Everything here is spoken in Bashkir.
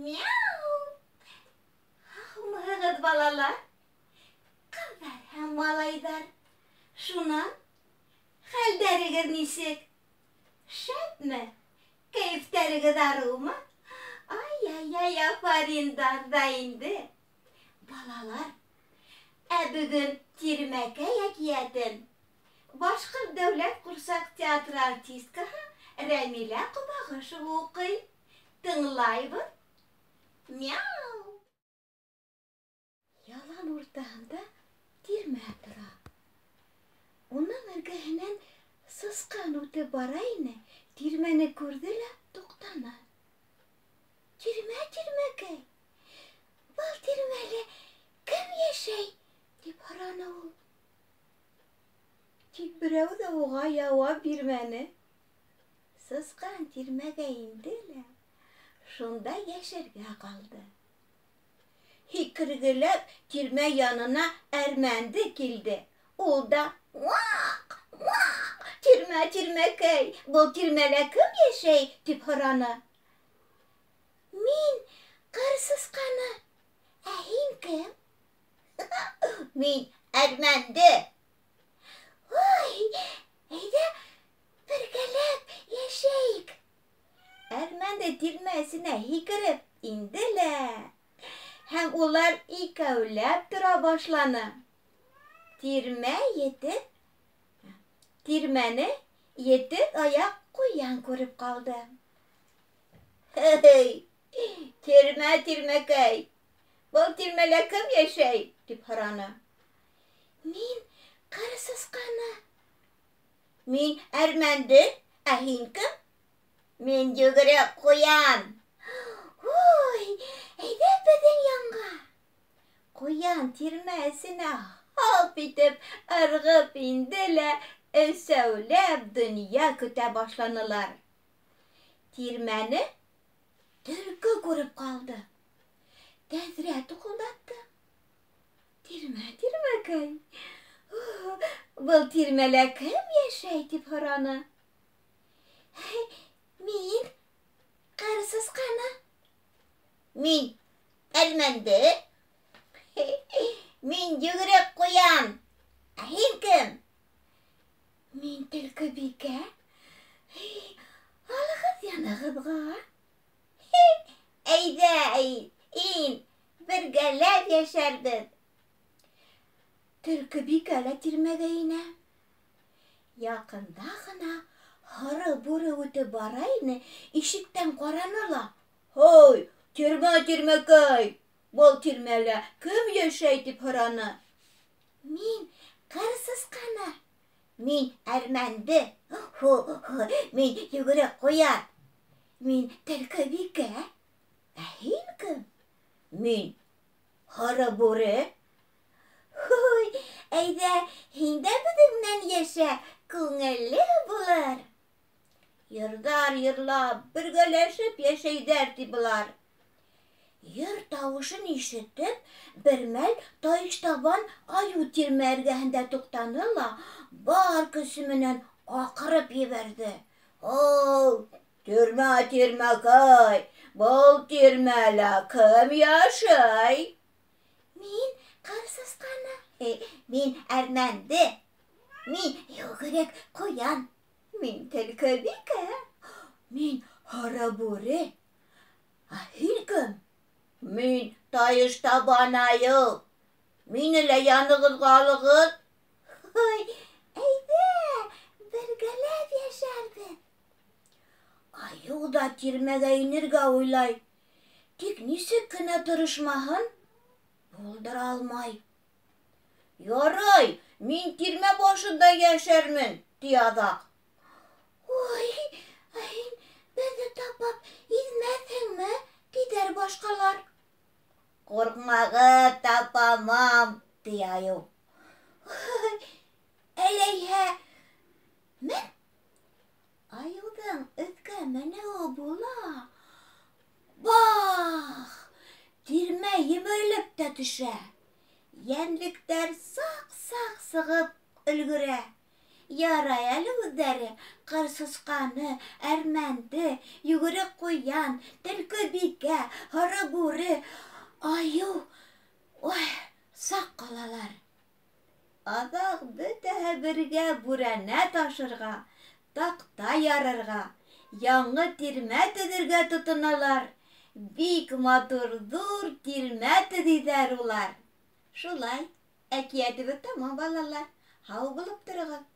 Мяу! Һаумыһығыҙ, балалар, ҡыҙҙар һәм малайҙар. Шунан, хәлдәрегеҙ нисек? Шәпме? Кәйефтәрегеҙ арыумы? Ай-яй-яй, афариндар ҙа инде. Балалар, ә бөгөн Тирмәкәй әкиәтен Башҡорт дәүләт ҡурсаҡ театры артисткаһы Рәмилә Ҡобағышева уҡый. Тыңлайбыҙ. Мяу! Ялан уртаһында тирмә тора. Уның эргәһенән сысҡан үтеп бара ине, тирмәне күрҙе лә туҡтаны. Тирмә, тирмәкәй, был тирмәлә кем йәшәй? тип һораны ул. Тик берәү ҙә уға яуап бирмәне. Сысҡан тирмәгә инде лә шунда йәшәргә ҡалды. Һикергеләп тирмә янына әрмәнде килде. Ул да: Ваҡ, ваҡ, тирмә, тирмәкәй, был тирмәлә кем йәшәй? тип һораны. Мин ҡыр сысҡаны. Ә һин кем? Мин әрмәнде. Ой, әйҙә, бергәләп йәшәйек. Әрмәнде тирмә эсенә һикереп инде лә, һәм улар икәүләп тора башланы. Тирмә етеп, тирмәне етеҙ аяҡ ҡуян күреп ҡалды. Һей, тирмә, тирмәкәй, был тирмәлә кем йәшәй? тип һораны. Мин ҡыр сысҡаны. Мин әрмәнде, ә һин кем? Мин йүгерек ҡуян. Ой, әйҙә беҙҙең янға. Ҡуян тирмә эсенә һалп итеп ырғып инде лә, өсәүләп донъя көтә башланылар. Тирмәне төлкө күреп ҡалды. Тәҙрә туҡылдатты. Тирмә, тирмәкәй, был тирмәлә кем йәшәй, тип һораны. Мин ҡыр сысҡаны. Мин әрмәнде. Мин йүгерек ҡуян. Ә һин кем? Мин төлкөбикә. Алығыҙ янығыҙға. Әйҙә, ин, бергәләп йәшәрбеҙ. Төлкөбикә лә тирмәгә инә. Яҡында ғына һоро бүре үтеп бара ине, ишектән ҡараны ла: Һой, тирмә, тирмәкәй, был тирмәлә кем йәшәй? тип һораны. Мин ҡыр сысҡаны. Мин әрмәнде. Мин йүгерек ҡуян. Мин төлкөбикә. Ә һин кем? Мин һоро бүре. Һуй, әйҙә, һин дә беҙҙең менән йәшә, күңелле булыр. Йырҙар йырлап, бергәләшеп йәшәйҙәр, ти былар. Йыр тауышын ишетеп, бер мәл тайыш табан айыу тирмә эргәһендә туҡтаны ла, бар көсө менән аҡырып ебәрҙе. Оу, тирмә, тирмәкәй, был тирмәлә кем йәшәй? Мин ҡыр сысҡаны. Мин әрмәнде. Мин йүгерек ҡуян. Мин төлкөбикә. Мин һоро бүре. Ә һин кем? Мин тайыш табан айыу. Мине лә янығыҙға алығыҙ. Ой, әйҙә, бергәләп йәшәрбеҙ. Айыу ҙа тирмәгә инергә уйлай. Тик нисек кенә тырышмаһын, булдыра алмай. Ярай, мин тирмә башында йәшәрмен, ти аҙаҡ. Ой, ә һин беҙҙе тапап иҙмәҫһеңме? тиҙәр башҡалар. Ҡурҡмағыҙ, тапамам, ти айыу. Әләйһә, мен. Айыуҙың өҫкә менеүе була. Бах! Тирмә емерелеп тә төшә. Йәнлектәр саҡ-саҡ сығып өлгөрә. Ярай әле үҙҙәре ҡыр сысҡаны, әрмәнде, йүгерек ҡуян, төлкө бикә, һоро бүре, айыу, ой, саҡ ҡалалар. Аҙаҡ бөтәһе бергә бүрәнә ташырға, таҡта ярырға, яңы тирмә төҙөргә тотоналар. Бик матур ҙур тирмә төҙөйҙәр улар. Шулай, әкиәтебеҙ тамам, балалар. Һау булып тороғоҙ.